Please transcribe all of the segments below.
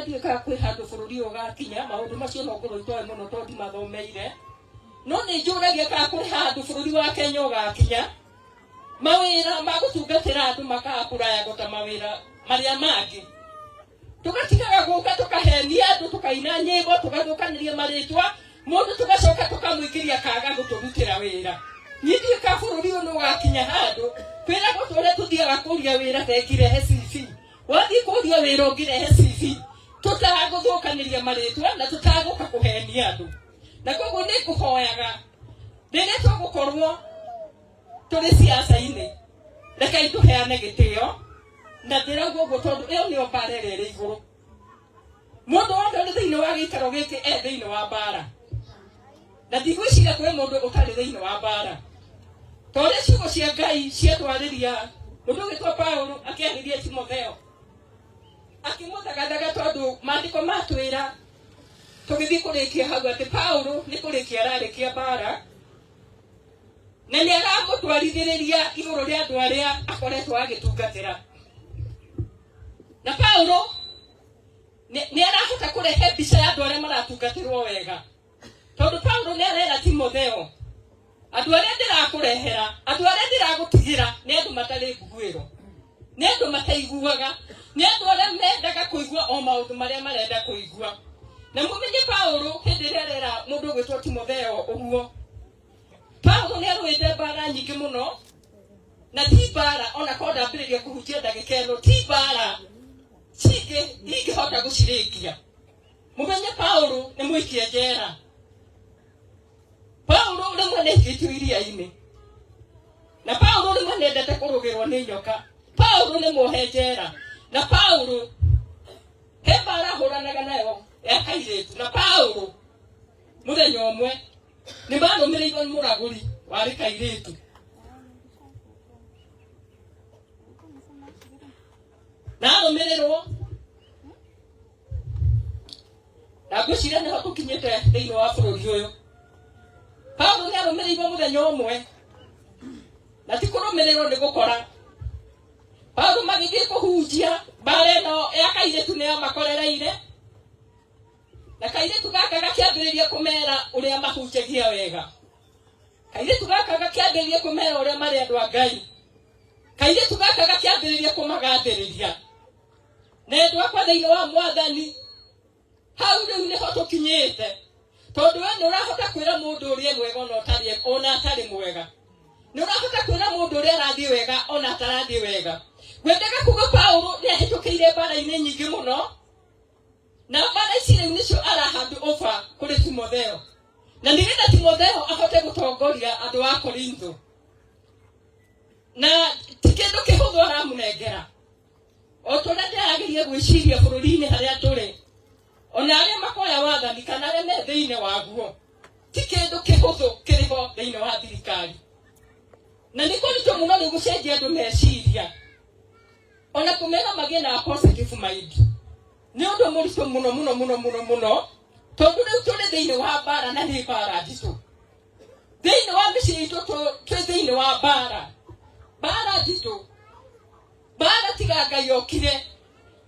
Ndiũĩ kana kwĩ handũ bũrũri ũyũ ũgakinya maũndũ macio no ngorwo itoĩ mũno tondũ ndimathomeire, no nĩ njũragia kana kũrĩ handũ bũrũri wa Kenya ũgakinya mawĩra ma gũtungatĩra andũ makaga kũrayagwo ta mawĩra marĩa mangĩ, tũgatigaga gũka tũkahenia andũ, tũkaina nyĩmbo, tũgathũkanĩria marĩtwa mũndũ, tũgacoka tũkamũingĩria kaga gũtũrutĩra wĩra. Niĩ ndiũĩ kana bũrũri ũyũ nĩ ũgakinya handũ kwĩragwo tũrĩa tũthiaga kũria wĩra tengirehe CV. Wathiĩ kũria wĩra ũngĩrehe CV, tũtagũthũkanĩria marĩtwa na tũtagũka kũhenia andũ. Na koguo nĩ ngũhoyaga rĩrĩa tũgũkorwo tũrĩ siasa-inĩ, rekei tũheane gĩtĩo, na ndĩrauga ũguo tondũ ĩyo nĩyo mbara ĩrĩa ĩrĩ igũrũ. Mũndũ wothe ũrĩ thĩinĩ wa gĩikaro gĩkĩ e thĩinĩ wa mbara, na ndigwĩciria kwĩ mũndũ ũtarĩ thĩinĩ wa mbara, ta ũrĩa ciugo cia Ngai ciatwarĩria mũndũ ũgĩtwo Paulo akĩarĩria Timotheo akĩmũthagathaga, tondũ maandĩko matwĩra tũgĩthiĩ kũrĩkia hau atĩ Paulo nĩ kũrĩkia ararĩkia mbara na nĩ aramũtwarithĩrĩria igũrũ rĩa andũ arĩa akoretwo agĩtungatĩra. Na Paulo nĩ arahota kũrehe mbica ya andũ arĩa maratungatĩrwo wega, tondũ Paulo nĩ arera Timotheo, andũ arĩa ndĩrakũrehera, andũ arĩa ndĩragũtigĩra nĩ andũ matarĩ mbuguĩro, nĩ andũ mataiguaga, nĩ andũ arĩa mendaga kũigua o maũndũ marĩa marenda kũigua. Na mũmenye Paulo hĩndĩ ĩrĩa arera mũndũ ũgwĩtwo Timotheo ũguo, Paulo nĩ arũĩte mbara nyingĩ mũno, na ti mbara ona korwo ndambĩrĩria kũhunjia ndagĩka ĩno, ti mbara cingĩ ingĩhota gũcirĩkia. Mũmenye Paulo nĩ mũikie njera. Paulo rĩmwe nĩ aikĩtio iria-inĩ, na Paulo rĩmwe nĩ endete kũrũgĩrwo nĩ nyoka. Paulo nĩ muohe njera, na Paulo he mbara ahũranaga nayo ya kairĩtu. Na Paulo mũthenya ũmwe nĩ marũmĩrĩirwo nĩ mũragũri warĩ kairĩtu, na arũmĩrĩrwo, na ngwĩciria nĩho tũkinyĩte thĩinĩ wa bũrũri ũyũ. Paulo nĩ arũmĩrĩirwo mũthenya ũmwe, na ti kũrũmĩrĩrwo nĩ gũkora Paulo magĩthiĩ kũhunjia. Mbara ĩno ya kairĩtu nĩ yamakorereire, na kairĩtu gaka gakĩambĩrĩria kũmera ũrĩa mahunjagia wega. Kairĩtu gaka gakĩambĩrĩria kũmera ũrĩa marĩ andũ a Ngai. Kairĩtu gaka gakĩambĩrĩria kũmagathĩrĩria. Na endwa akwa thĩinĩ wa Mwathani, hau rĩu nĩho tũkinyĩte, tondũ we nĩ ũrahota kwĩra mũndũ ũrĩa mwega ona ũtarĩ, ona atarĩ mwega. Nĩ ũrahota kwĩra mũndũ ũrĩa arathiĩ wega ona atarathiĩ wega. Ngwendaga kuga Paulo nĩ ahĩtũkĩire mbara-inĩ nyingĩ mũno, na mbara ici rĩu nĩcio arahand over kũrĩ Timotheo, na nĩgetha Timotheo ahote gũtongoria andũ a Korintho. Na ti kĩndũ kĩhũthũ aramũnengera. O ta ũrĩa ndĩrageria gwĩciria bũrũri-inĩ harĩa tũrĩ, ona arĩa makoya wathani kana arĩa me thĩinĩ waguo, ti kĩndũ kĩhũthũ kĩrĩ ho thĩinĩ wa thirikari, na nĩ kũritũ mũno rĩu gũcenjia andũ meciria, ona kũmera magĩe na positive mind nĩ ũndũ mũritũ mũno mũno mũno mũno mũno, tondũ rĩu tũrĩ thĩinĩ wa mbara, na nĩ mbara nditũ thĩinĩ wa mĩciĩ itũ. Twĩ thĩinĩ wa mbara, mbara nditũ, mbara tiga Ngai okire,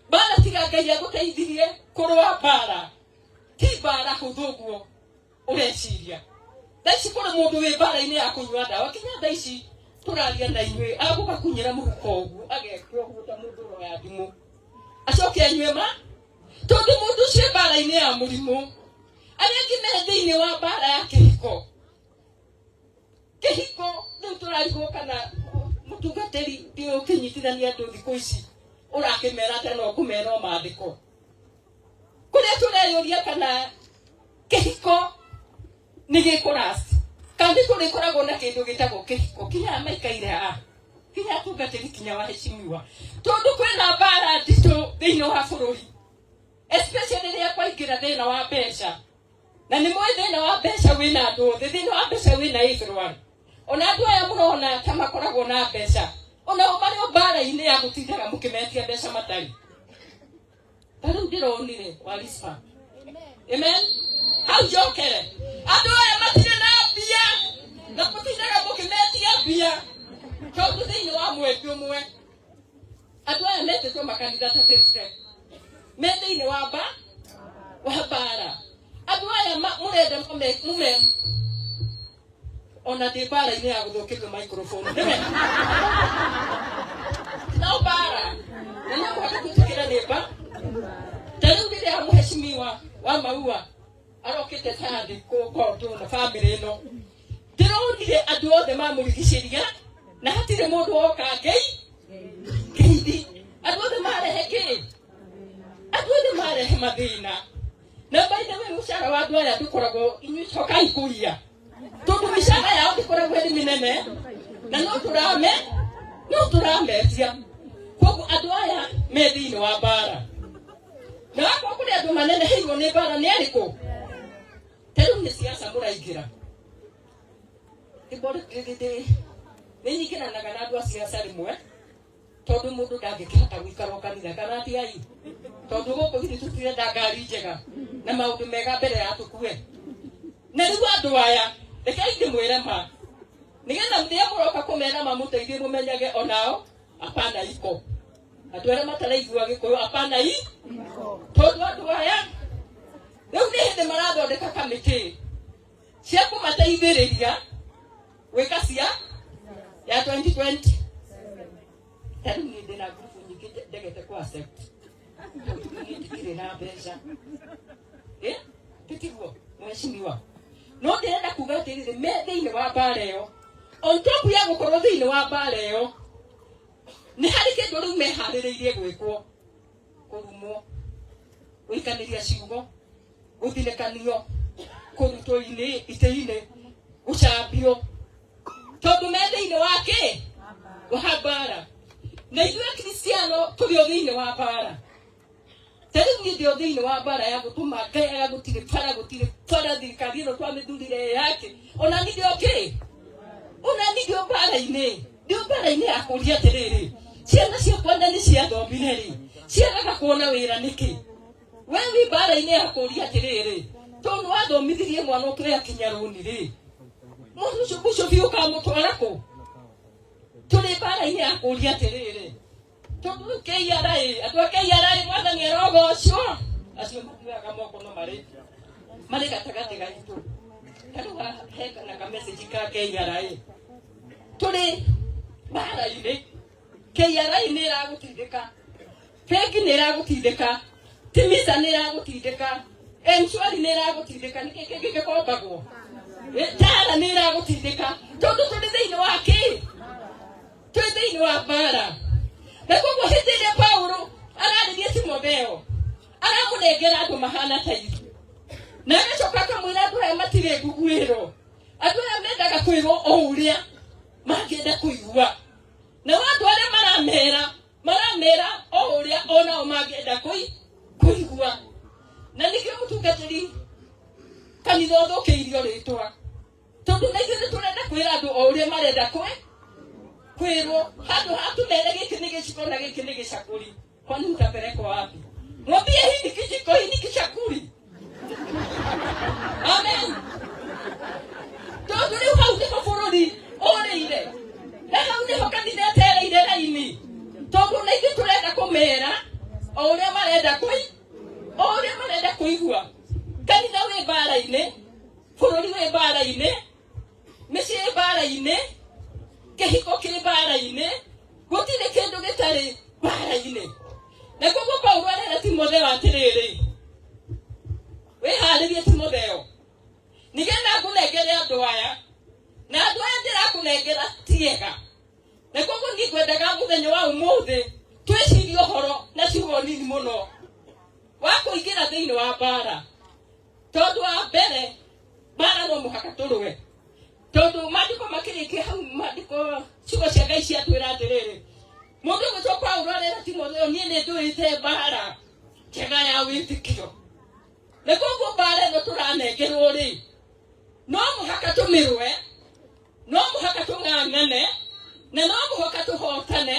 mbara tiga Ngai agũteithirie kũrũa mbara. Ti mbara hũthũ ũguo ũreciria. Thaa ici kũrĩ mũndũ wĩ mbara-inĩ ya kũnyua ndawa, kinya thaa ici tũraria na inyuĩ, agũka kunyĩra mũhuko ũguo, agekwo ũguo ta mũndũ ũroya ndimũ, acoke anyue ma, tondũ mũndũ ũcio e mbara-inĩ ya mũrimũ. Arĩa angĩ me thĩinĩ wa mbara ya kĩhiko. Kĩhiko rĩu tũrarigwo kana mũtungatĩri ndiũĩ ũkĩnyitithania andũ thikũ ici ũrakĩmera atĩa, no kũmera o maandĩko kũrĩa tũreyũria kana kĩhiko nĩ gĩkũrasti, kana nĩ kũrĩkoragwo na kĩndũ gĩtagwo kĩhiko, kinya aya maikaire haha, kinya atungatĩri, kinya waheshimiwa, tondũ kwĩna mbara nditũ thĩinĩ wa bũrũri, especially rĩrĩa kwaingĩra thĩna wa mbeca. Na nĩ mũĩ thĩna wa mbeca wĩna andũ othe, thĩna wa mbeca wĩna everyone. Ona andũ aya mũrona ta makoragwo na mbeca, onao marĩ o mbara-inĩ ya gũtindaga mũkĩmetia mbeca matarĩ. Ta rĩu ndĩronire wa Rispa. Amen. Hau njokere, andũ aya matirĩ na mbia na mũtindaga mũkĩmetia mbia, tondũ thĩinĩ wa mweri ũmwe andũ aya metĩtwo makanitha ta 50. Me thĩinĩ wa mba wa mbara. Andũ aya mũrenda mume ona ndĩ mbara-inĩ ya gũthũkĩrio microphone nĩwe no mbara na no mũhaka twĩtĩkĩre nĩ mba. Ta rĩu rĩrĩa mũhecimiwa wa maua arokĩte tandĩ kũngondũ na bamĩrĩ ĩno, ndĩronire andũ othe mamũrigicĩria na hatirĩ mũndũ woka ngei ngeithi. Andũ othe marehe kĩ? Andũ othe marehe mathĩna. Na by the way, mũcara wa andũ aya ndũkoragwo, inyuĩ cokai kũiya, tondũ mĩcara yao ndĩkoragwo ĩrĩ mĩnene na no tũrame no tũrametia. Koguo andũ aya me thĩinĩ wa mbara, na wakorwo kũrĩ andũ maneneheirwo nĩ mbara nĩ arĩkũ? Ta rĩu nĩ siasa mũraingĩra. Nĩ nyingĩranaga na andũ a siasa rĩmwe, tondũ mũndũ ndangĩkĩhota gũikara o kanitha kana atiai, tondũ gũkũ githĩ tũtirenda ngari njega na maũndũ mega mbere ya tũkue. Na rĩu andũ aya, rekei ndĩmwĩre ma, nĩgetha rĩrĩa mũroka kũmera mamũteithie mũmenyage onao hapana iko. Andũ arĩa mataraigua Gĩkũyũ, hapana i, tondũ andũ aya rĩu nĩ hĩndĩ marathondeka kamĩtĩ cia kũmateithĩrĩria gwĩka cia ya 2020. Ta rĩu niĩ ndĩna ngurubu nyingĩ ndegete kwa accept, niĩ ndikĩrĩ na mbeca. Eh, tĩtiguo mheshimiwa? No ndĩrenda kuga atĩrĩrĩ, me thĩinĩ wa mbara ĩyo, on top ya gũkorwo thĩinĩ wa mbara ĩyo, nĩ harĩ kĩndũ rĩu meharĩrĩirie gwĩkwo: kũrumwo, gũikanĩria ciugo, gũthinĩkanio, kũrutwo inĩ itĩ-inĩ, gũcambio, tondũ me thĩinĩ wa kĩ? Wa mbara. Na ithuĩ Kristiano tũrĩ o thĩinĩ wa mbara. Ta rĩu niĩ ndĩ o thĩinĩ wa mbara ya gũtũma ngayaga gũtirĩ bara, gũtirĩ bara, thirikari ĩno twamĩthurire yake. Ona niĩ ndĩ o kĩ? Ona niĩ ndĩ o mbara-inĩ, ndĩ o mbara-inĩ ya kũria atĩrĩrĩ, ciana ciakwa na nĩ ciathomire rĩ, ciagaga kuona wĩra nĩkĩ? We wĩ mbara-inĩ ya kũria atĩrĩrĩ, tondũ nĩ wathomithirie mwana ũkĩoya kinya rũni rĩ, mwana ũcio ũcio biũ ũkamũtwara kũ? Tũrĩ mbara-inĩ ya kũria atĩrĩrĩ, tondũ rĩu KRA, andũ a KRA, mwathani arogocwo, acio matuoyaga moko no marĩ gatagatĩ gaitũ. Ta rĩu haha he na ka message ka KRA. Tũrĩ mbara-inĩ. KRA nĩ ĩragũtindĩka, bengi nĩ ĩragũtindĩka, Timisa nĩ ĩragũtindĩka, M-Shwari nĩ ĩragũtindĩka, nĩkĩ kĩngĩ gĩkombagwo? Tala nĩ ĩragũtindĩka, tondũ tũrĩ thĩinĩ wa kĩ? Twĩ thĩinĩ wa mbara. Na koguo hĩndĩ ĩrĩa Paulo ararĩria Timotheo, aramũnengera andũ mahana ta ithuĩ, na agacoka akamwĩra andũ aya matirĩ nguguĩro, andũ aya mendaga kwĩrwo o ũrĩa mangĩenda kũigua, na andũ arĩa maramera maramera o ũrĩa onao mangĩenda kũigua. Na nĩkĩo mũtungatĩri kanitha ũthũkĩirio rĩtwa, tondũ na ithuĩ nĩ tũrenda kwĩra andũ o ũrĩa marenda kwĩrwo, handũ ha tũmere gĩkĩ nĩ gĩciko na gĩkĩ nĩ gĩcakũri. Kwani utapelekwa wapi? Mwambie hii ni kijiko, hii ni kicakuri. Amen. Tondũ rĩu hau nĩho bũrũri ũrĩire, na hau nĩho kanitha ĩtereire raini, tondũ na ithuĩ tũrenda kũmera o ũrĩa marenda kũi o ũrĩa marenda kũigua. Kanitha wĩ mbara-inĩ, bũrũri wĩ mbara-inĩ, mĩciĩ ĩ mbara-inĩ, kĩhiko kĩ mbara-inĩ, gũtirĩ kĩndũ gĩtarĩ mbara-inĩ. Na koguo Paulo arera Timotheo atĩrĩrĩ, wĩharĩrie Timotheo, nĩgetha ngũnengere andũ aya, na andũ aya ndĩrakũnengera ti ega. Na koguo niĩ ngwendaga mũthenya wa ũmũthĩ twĩcirie ũhoro na ciugo nini mũno wa kũingĩra thĩinĩ wa mbara, tondũ wa mbere mbara no mũhaka tũrũe, tondũ maandĩko makĩrĩkia hau, maandĩko ciugo cia Ngai ciatwĩra atĩrĩrĩ, mũndũ ũgwĩtwo Paulo arera Timotheo, niĩ nĩ ndũĩte mbara njega ya wĩtĩkio. Na koguo mbara ĩno tũranengerwo rĩ, no mũhaka tũmĩrũe, no mũhaka tũng'ang'ane, na no mũhaka tũhotane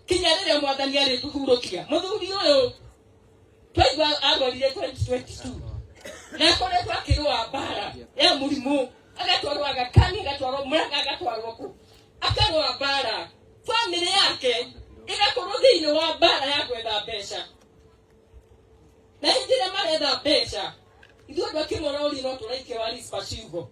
kinya rĩrĩa mwathani arĩtũhurũkia. Mũthuri ũyũ twaigua arwarire 2022 na akoretwo akĩrũa mbara ya mũrimũ, agatwarwo Agakani, agatwarwo Mũrang'a, agatwarwo kũ, akarũa mbara, bamĩrĩ yake ĩgakorwo thĩinĩ wa mbara ya gwetha mbeca. Na hĩndĩ ĩrĩa maretha mbeca, ithuĩ andũ a Kĩmorori no tũraikia wa rispa ciugo.